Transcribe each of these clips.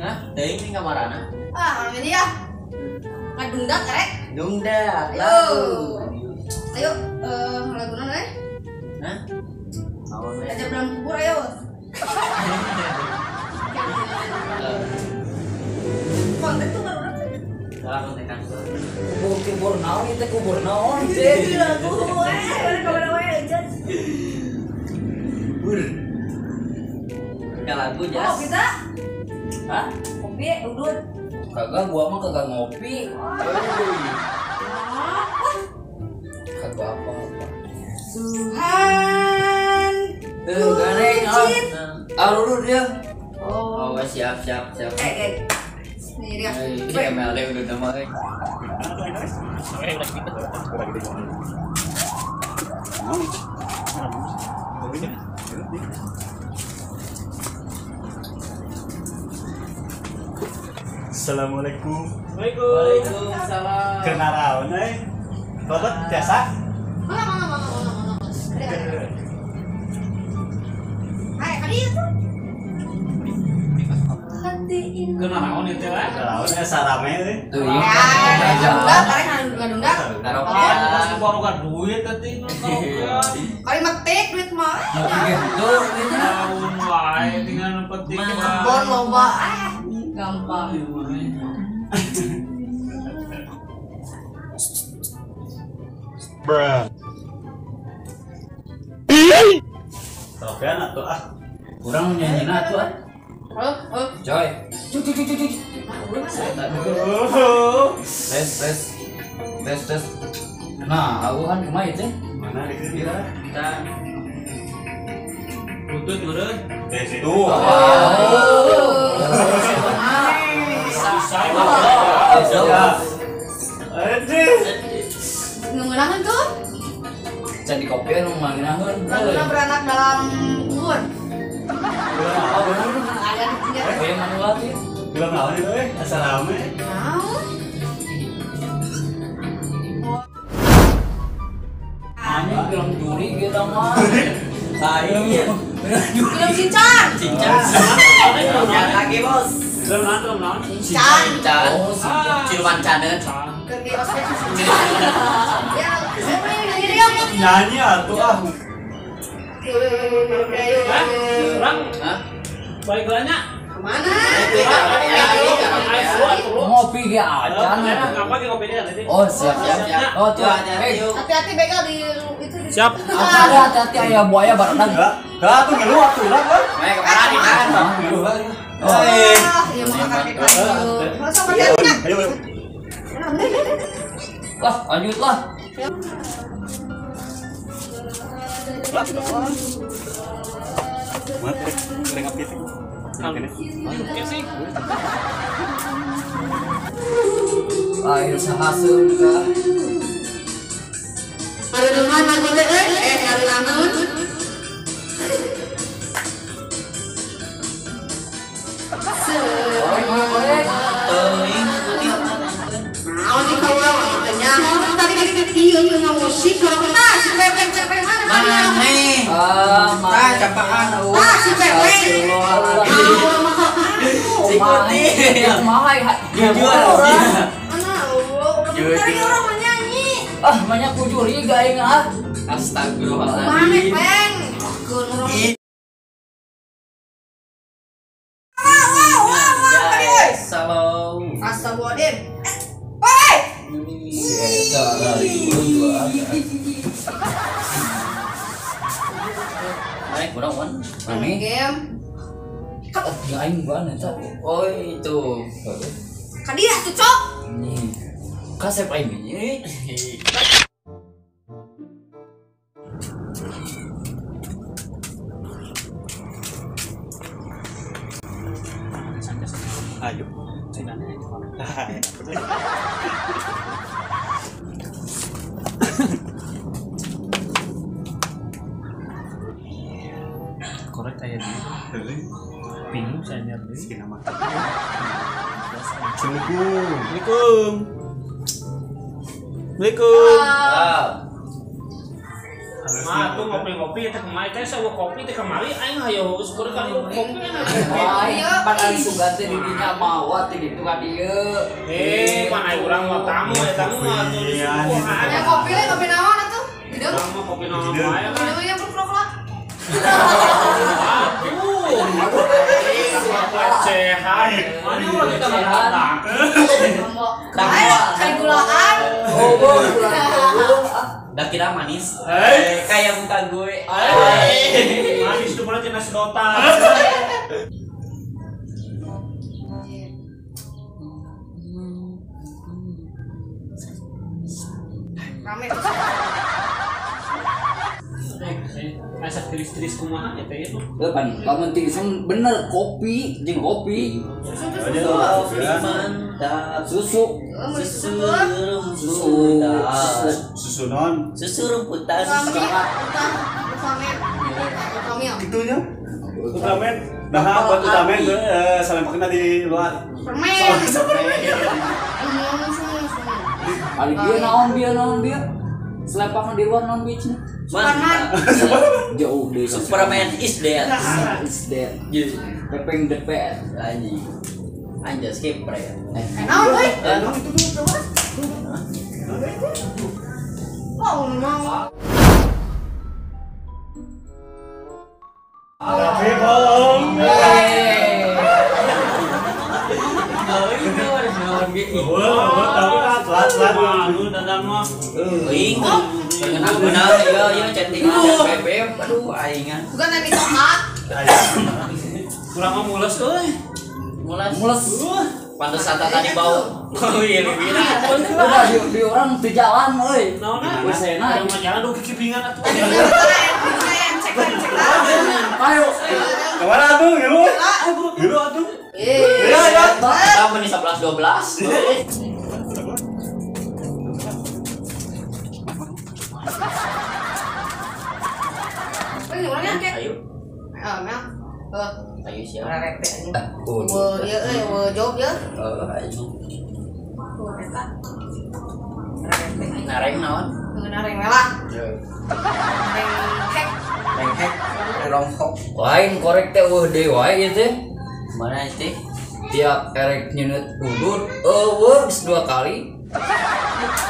Hah? Teuing ning kamarana? Ah, ini ya. Ngadungdak rek. Dungdak. Ayo. Ayo, laguna euy. Hah? Naon we? Aja dalam kubur ayo. Konten tuh baru Salah kontekan. Kubur naon ieu teh kubur naon teh. Lagu we, mana we aja. Kubur. Ka lagu jas. Oh, kita? Hah? Kopi udut. Kagak, gua mah kagak ngopi. Kagak apa-apa. Tuhan. Tuh, ganeng. Ah, lurur dia. Oh, siap. Nih dia. Ini MLD udah nama euy. Assalamualaikum. Waalaikumsalam. Kenaraon euy. Bapak biasa? Mangga. Hai, kali itu. Hati ini. Kenaraon ieu teh lah. Kenaraon asa rame euy. Tuh, iya. Dungdak, tarik dungdak. Pasti baru kan duit tadi karaokean. Kali metik duit mah. Gitu, naon wae tinggal penting mah. Bon loba ah. Gampang. Bruh. Karaokean atuh ah. Kurang nyanyi atuh ah. Coy. Cuy. Tes. Tes. Nah, aku kan kumaha ieu teh? Mana di dieu? Kita butut meureun. Tes itu. Bisa. Aduh. Ngeunaheun tuh? Can di kopi nu mangeunaheun. Laguna beranak dalam kubur. Aya di dinya. Hoyong anu lagi. Film naon itu euy? Asa rame. Naon? Anjing film juri gitu mah. Lain. Film Shinchan. Shinchan. Ya lagi, Bos. Film naon? Shinchan. Oh, Ciluman caneut. Keur di ospek Shinchan. Ya, nyanyi atuh ah. Urang. Hah? Balik lanya. Kemana? Ngopi ge acan. Apa ge kopinya nanti? Oh, siap. Oh, tuh. Hati-hati begal di itu. Siap. Hati-hati aya buaya barenang. Enggak, tuh ngeluh atuh lah. Bae kemana di kan? Ngeluh lah. Oh, iya mau kakek kayu. Masa hati-hati. Ayo. Lah, lanjut lah. Mati, goreng api itu. Oke sih. Air sahaseun ka. Ngareuneuhan lagu teh euy, ngareunaheun. Teuing putih. Naon di kaula mah teh nyaho tadi kieu ngamusik tah si Pepe mana? Maneh. Ah, tah capaan eueuh. Tah si Pepe. Si putih. Kumaha jujur. Mana eueuh, tadi urang mah nyanyi. Ah, banyak kujuri aing ah. Astagfirullahaladzim. Maneh peng. Keun urang. Wah, Astagfirullahaladzim. Woi. Si eta lari dua. Maneh kurang wan. Maneh game. Ya aing ban eta. Oh, itu. Ka dia tuh, Cok. Nih. Kasep aing ini. Ayo. Korek aya di. Bingung saya nyari. Assalamualaikum. Assalamualaikum. Assalamualaikum. Mah tuh ngopi-ngopi teh kemari teh sawo kopi teh kemari aing hayo syukur kali kopi. Aing pan ari sugan teh di dinya mawa teh gitu ka dieu. Eh, pan ai urang mah tamu eta mah atuh disuguhan. Ya kopi le kopi naon atuh? Hideung. Urang mah kopi naon wae lah. Hideung nya berkrok lah. Aduh. Pelecehan. Mana urang kita datang. Ayo, kali gulaan. Oh, gulaan. Udah kira manis. Kayak muka gue. Manis tuh malah cina sedotan. Rame. Asa tiris-tiris kumaha eta ieu tuh. Heuh pan, lamun tirisem bener kopi jeung kopi. Susu mantap. Susu. Susu Susu. Susu non. Susu rumputan. Susu Ultraman. Gitunya. Ultraman. Nah, buat Ultraman saling pakai di luar. Permen. Ari bieu naon bieu? Selepakan di luar naon bieu cenah? Superman. Jauh deh. Superman is dead. Is dead. Pepeng the pet anjing. Anjas skip ya. Naon euy? Naon itu dulu. Oh, mau. Tapi bohong. Bukan nami tomat. Kurang mah mules euy. Mules. Pantes tadi bau. Oh iya udah di orang teu jalan euy. Naonna? Wesena mah jalan duh kikipingan atuh. Cek cek. Ayo. Kemana atuh? Ngilu. Ngilu atuh. Iya ya. Kita meni 11 12. Ayo. Mel. Ayo siap. Wah, iya euy, wah jawab ya. Heeh, ayo. Wah, eta. Nareng naon? Nareng melah. Nareng hek. Nareng hek, rongkok. Lain korek teh eueuh deui wae ieu teh. Mana teh? Tiap erek nyeuneuh udud eueuh geus 2 kali.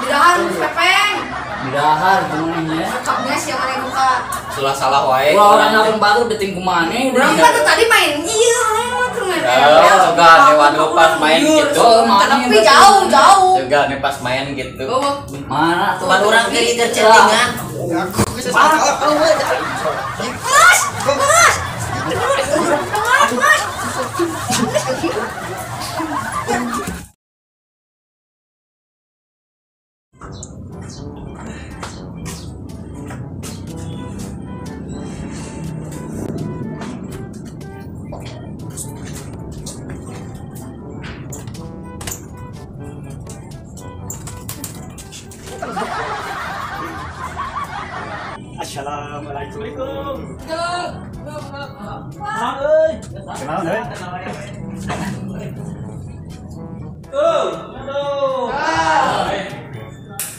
Di dahar pepeng. Di dahar kumaha Rekapnya siapa yang buka? Sulah salah wae. Ulah orang nabung batu deting kumaha. Urang mah tuh tadi main ieu mah main. Juga waduh pas main gitu. Tapi jauh-jauh. Juga nih pas main gitu. Mana tuh? Pan urang teh keur chattingan. Mas! Mas! Mas! Assalamualaikum. Kenal euy. Aduh.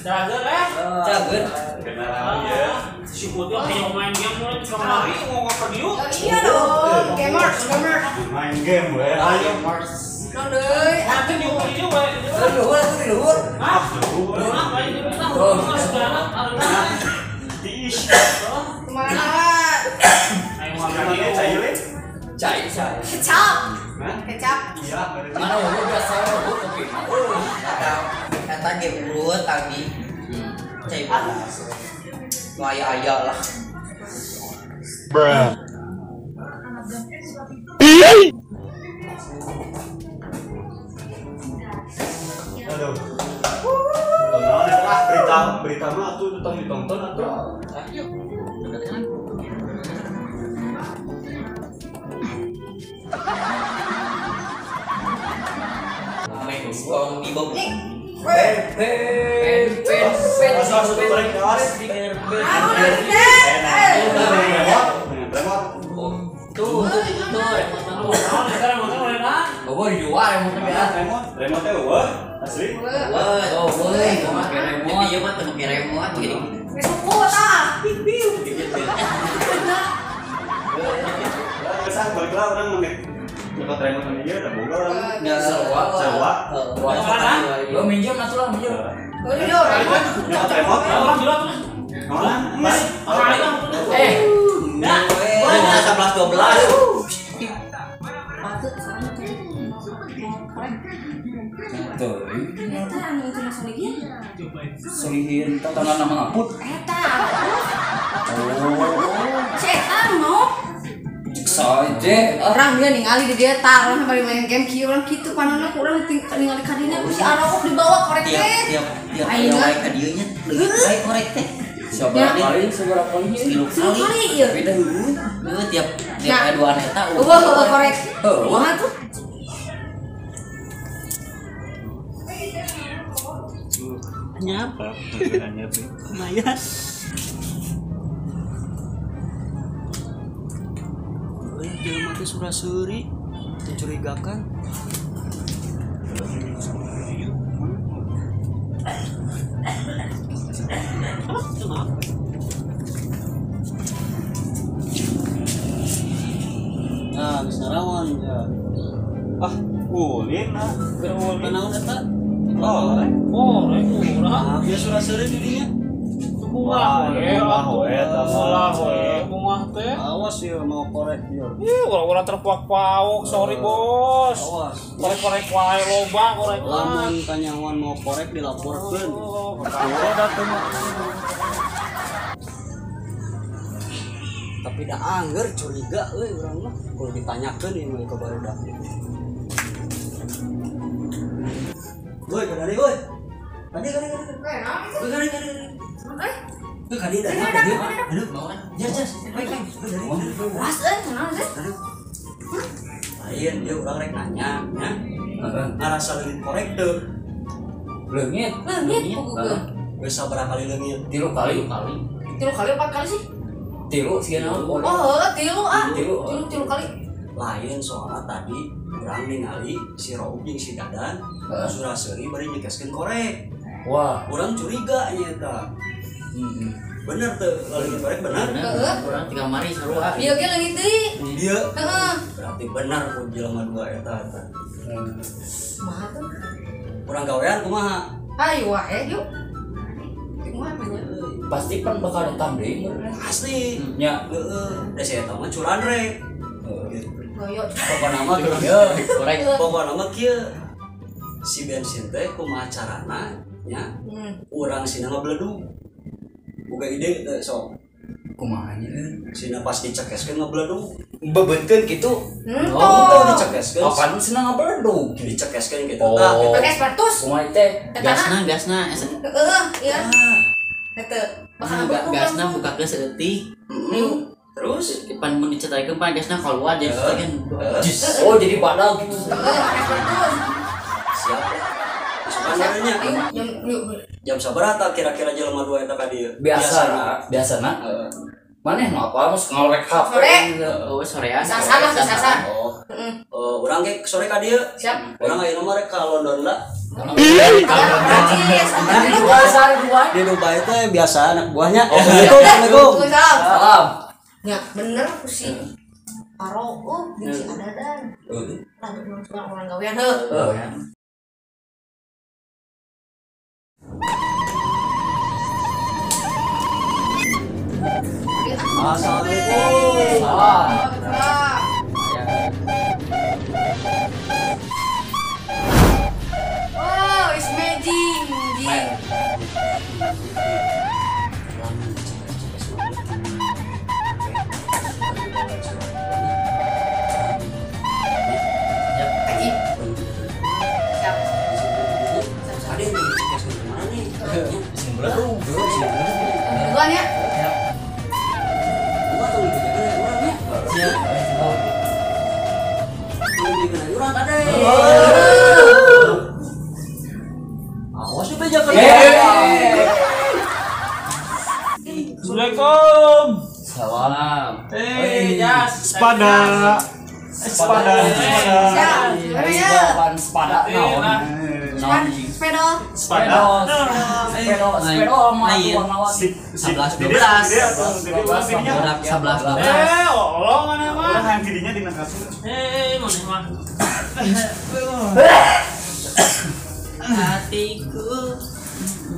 Cager eh. Cager. Kenal ya. Si Putih ayo main game mulai di kamari ngomong ke dieu. Iya dong, gamers, gamers. Main game we. Ayo gamers. Non deui, atuh di dieu we. Luhur atuh di luhur. Hah? Luhur bae di Kemana? Ayo makan cai le. Cai cai. Kecap. Kecap. Iya. Mana lu biasa lu kopi. Kata ge urut tadi. Cai bodas. Nu aya-aya lah. Bruh. Aduh. Berita berita mah atuh tentang ditonton atuh. Ayo. Main uang di bawah. Pen pen pen pen. Tuh tuh remote. Bawa dijual remote remote. Remote eueuh. Asli? Oh, boleh. Make remote. Ieu mah teu make remote gini. Suku tah. Piu. Geus ah balik lah urang mending nyokot remote mah ieu da boga urang. Nya sarua. Sarua. Lo minjem atuh lah minjem. Oh, iya, remote. Nyokot remote. Orang gila tuh. Orang. Eh. Nah, 11 12. Patut sana tuh. Korek. Tuh. Eta anu itu solihin. Solihin tatanan nama ngaput. Eta. Oh. Si eta mau. Cek saja. Orang dia ningali di dia taruh sampai main game kieu urang kitu panonna ku urang ningali ka dinya ku si Arok dibawa korek teh. Tiap tiap aya wae ka dieu nya leuwih wae korek teh. Sabaraha kali? Tilu kali ieu. Beda heueuh. Heueuh tiap tiap aya dua eta. Eueuh korek. Kumaha tuh? Nyapa? Lumayan. Jelema teh sura-seuri, mencurigakan. Nah, geus narawan ya. Ah, ulin ah. Keur ulin. Naon eta? Oh, korek urang. Dia sura-seuri di dinya. Bunga we, ulah we, bunga teh. Awas ya mau korek ieu. Ih, urang-urang terpuak-pauk, sorry bos. Awas. Korek-korek wae loba korek. Lamun kanyawan mau korek dilaporkeun. Oh, Tapi dah angger curiga euy urang mah kudu ditanyakeun ieu mah ka barudak. Woi, kadari woi. Kadi kadi kadi. Kadi kadi kadi. Tuh kadi dah. Aduh, jas jas. Baik baik. Was euy, naon sih? Lain dia urang rek nanya nya. Ngarasa leungit korek teu? Leungit. Leungit pugukeun. Geus sabaraha kali leungit? 3 kali. 3 kali 4 kali sih? 3 sih naon? Oh, heueuh 3 ah. 3 kali. Lain soalnya tadi urang ningali si Raub jeung si Dadan sura-seuri bari nyekeskeun korek. Wah, urang curiga nya eta. Bener teu leungit korek bener? Heeh. Urang tiga mari sarua. Ieu ge leungit deui. Ieu. Heeh. Berarti bener ku jelema dua eta eta. Kumaha tuh? Urang gawean kumaha? Hayu wae yuk. Kumaha nya? Pasti pan bakal datang deui. Pasti. Nya. Heeh. Da si eta mah curanrek. Goyo. Pokona mah kieu, korek. Pokona mah kieu. Si bensin teh kumaha carana nya? Urang sina ngabeledug. Boga ide teh sok. Kumaha nya? Sina pas dicekeskeun ngabeledug. Bebeutkeun kitu. Oh, dicekeskeun. Kapan sina ngabeledug? Dicekeskeun kitu tah. Pakai sepatu. Kumaha teh? Gasna, gasna. Heeh, iya. Hete. Bakal ngabeledug. Gasna bukakeun saeutik. Terus pan mun dicetarikeun pan gasna keluar jadi cetarikeun. Oh, jadi badag gitu. Heeh, pakai sepatu. Siap. Sebenarnya jam sabaraha kira-kira jelema dua eta ka dieu? Biasa, biasana. Maneh nu apa mus ngorek HP. Sore. Oh, sorean. Sasan lah, sasan. Oh. Urang ge sore ka dieu. Siap. Urang ayeuna mah rek ka London lah. Prancis. Di Dubai teh biasa anak buahnya. Assalamualaikum. Waalaikumsalam. Salam. Ya, bener aku sih. Paro, jeung si Adadan. Lah, orang gawean heuh. Assalamualaikum. Salam. Wow, it's amazing. Siap. Ada yang dicekeskeun kemana nih? Duluan ya. Awas nih beja kan. Assalamualaikum. Salam. Jas. Sepada. Sepada. Siap. Sepada naon? Naon. Sepeda. Sepeda. Sepeda mah warna-warni. 11 12. 11 12. Allah mana mah. Urang hayang tidinya dina kasur. Mana mah. Hatiku.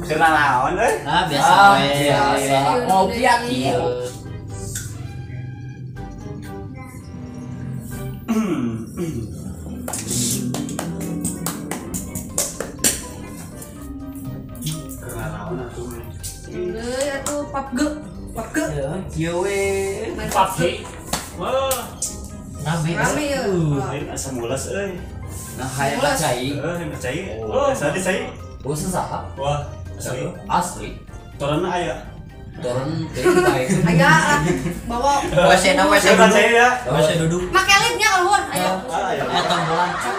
Keur naon euy? Ah, biasa we. Biasa. Ngopi atuh. Keur naon atuh. Euy atuh PUBG. PUBG. Kieu we. PUBG. Wah. Rame. Rame ya. Lain asa mulas euy. Nah, hayang ka cai. Hayang ka cai. Oh, asa di cai. Oh, saha? Wah, asli. Asli. Toronna aya. Toron teh bae. Aya bawa WC na WC duduk. WC duduk. Make liftnya keluar, ayo. Eta bolan cut.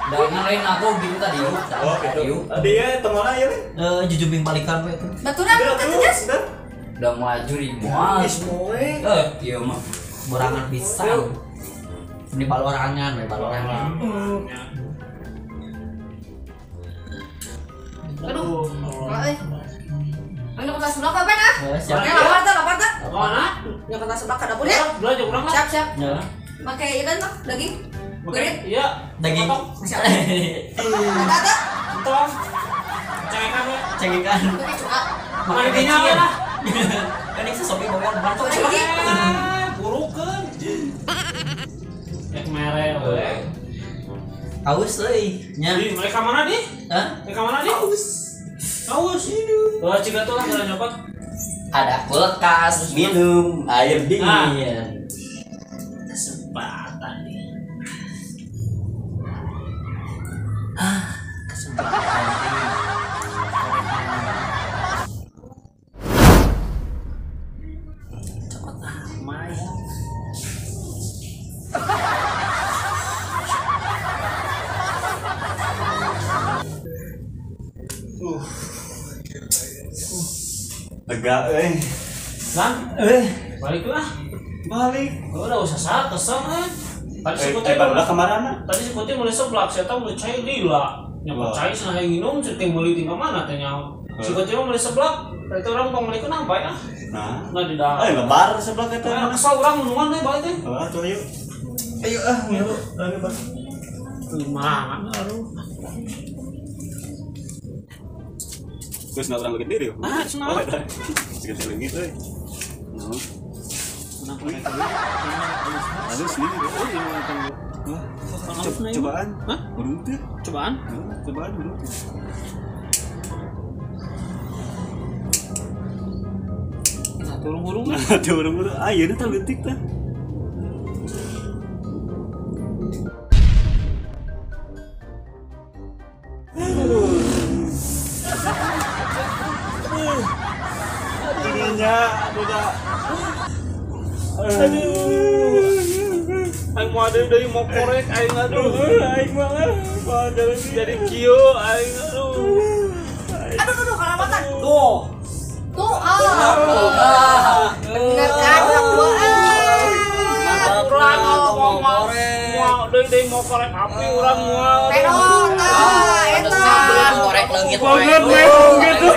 Jangan lain aku gitu tadi. Oh, gitu. Tadi ya temola ya. Jujubing balikan we itu. Baturan teh jas. Udah maju ribuan. Ieu mah borangan pisan. Ini balorangan, we balorangan. Aduh. Euy. Ayo ke sebelah ka Ben ah. Siap. Lapar teh, lapar teh. Mana? Nya ke sebelah ka dapur ya. Belanja urang lah. Siap, siap. Ya. Make ieu kan mah daging. Gerit. Iya. Daging. Siap. Ada ada. Tong. Cengekan we. Cengekan. Pakai cuka. Mana dinya we lah. Kan ini sobi bawa bartok. Burukeun. Ek mere we. Aus euy. Nya. Di mereka mana di? Hah? Mereka mana di? Aus. Aus. Wah, ciga tuh lah kalau nyopot. Ada kulkas, minum air dingin. Kesempatan nih. Kesempatan nih. Cokot ah, Lega euy. Bang, balik lah. Balik. Udah usah saat kesel eh. Tadi si Putih barulah kamarana. Tadi si Putih mulai seblak, saya tahu mulai cai lila. Nyapa cai sana hayang minum, si meuli tinggal mana teh nyaho. Si Putih mah mulai seblak, itu orang pangmeulikeun ah bae ah. Nah. Nah di dalam. Lebar seblak eta. Nah, kesel urang minuman teh balik teh. Heeh, tuh ayo. Ayo ah, ngilu. Ayo bang. Gimana aduh. Terus nggak orang leungit diri. Ah, cenah. Oh, eta. Segitu leungit euy. Nah. Halus nih. Cobaan. Hah? Burung teh. Cobaan? Cobaan burung teh. Nah, turun-burung. Nah, turun-burung. Ah, ieu teh leutik teh. Ininya udah. Aduh. Aing mau ada deui mau korek aing aduh. Aing mah mau jadi kieu aing aduh. Aduh aduh kalamatan. Tuh. Tuh ah. Bener kan urang dua. Urang mau mau deui mau korek api urang moal. Pedot tah eta. Korek leungit. Banget gitu.